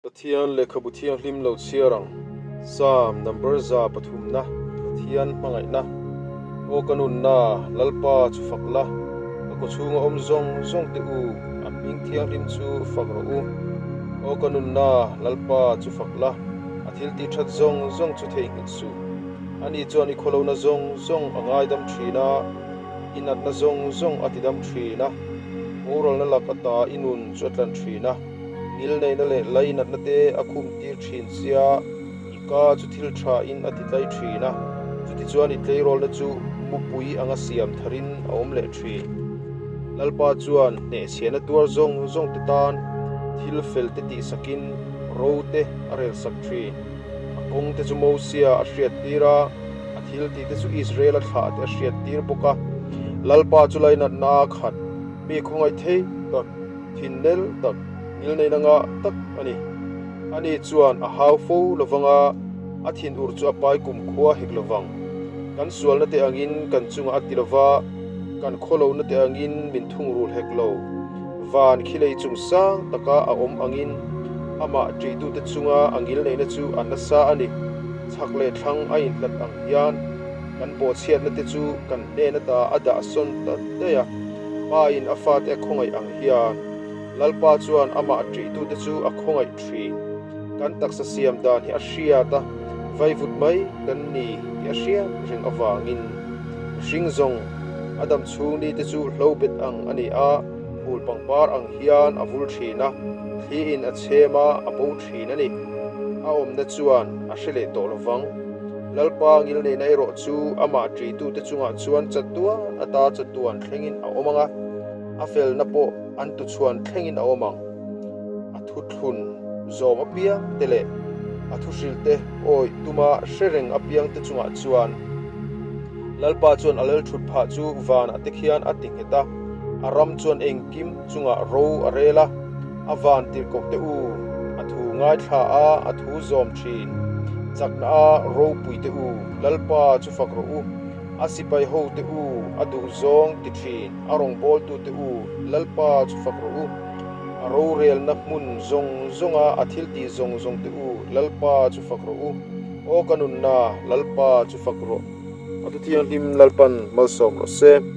Pathian lehkhabu thianghlim lo chhiar ang. Psalm number 300 na, Pathian hmangaihna. Aw ka nunna, Lalpa chu fak la, ka kawchhunga awm zawng zawng te u, a hming thianghlim chu fak rawh u. Aw ka nunna, Lalpa chu fak la, a thil tih that zawng zawng chu theihnghilh suh. Ani chuan i khawlohna zawng zawng a ngaidam thin a, i natna zawng zawng a tidam thin a, boralna lak ata i nun chu a tlan thin a. Ngilneihna leh lainatna te a khum tir thin sia, i ka chu thil tha in a ti tlai thin a, chutichuan i tleirawlna chu mupui anga siam tharin a awm leh thin. Lalpa chuan hnehchhiahna tuar zawng zawng te tan thil fel te tihsakin ro te a relsak thin. A kawng te chu Mosia a hriat tir a, a thil tih te chu Israel-a thlah te a hriat tir bawk a. Lalpa chu lainatna a khat, mi khawngaih thei tak. Thinnel tak, ngilneihna ngah tak a ni. Ani chuan a hau fo lovang a, a thinur chu a pai kumkhua hek lovang. Kan sualna te angin kan chungah a ti lova, kan khawlohna te angin min thungrul hek lo. Van khi lei chung sang taka a awm angin amah ṭihtute chunga a ngilneihna chu a nasa a ni. Chhak leh thlang a inhlat ang hian kan bawhchhiatna te chu kan hnen ata a dah sawn ta daih a. Pa in a fate a khawngaih ang hian Lalpa chuan amah ṭihtute chu a khawngaih ṭhin. Kan taksa siam dan hi a hriat a, vaivut mai kan ni tih a hriat reng avangin mihring zawng a dam chhung ni te chu hlo bet ang a ni a, phul pangpar ang hian a vul ṭhin a, thli in a chhem a, a bo ṭhin a ni. A awmna chuan a hre leh tawh lovang. Lalpa ngilneihna erawh chu amah ṭihtute chungah chuan chatuan ata chatuan thlengin a awm ang a, a felna pawh an tuchhuan thlengin a awm ang. A thuthlun zawm apiang te leh a thuhrilte awih tuma hre reng apiang te chungah chuan Lalpa chuan a lalthut phah chu vanah te khian a ti nghet a, a ram chuan engkim chungah ro a rel a. A van tirhkoh te u, a thu ngaithla a, a thu zawm thin. Chakna a ropui te u, Lalpa chu fak rawh u. A sipai ho te u, a duh zawng ti thin. A rawngbawltu te u, Lalpa chu fak rawh u. A rorelna hmun zawng zawnga a thil tih zawng zawng te u, Lalpa chu fak rawh u. Aw ka nunna, Lalpa chu fak rawh. A thu thianghlim Lalpan malsawm rawh se.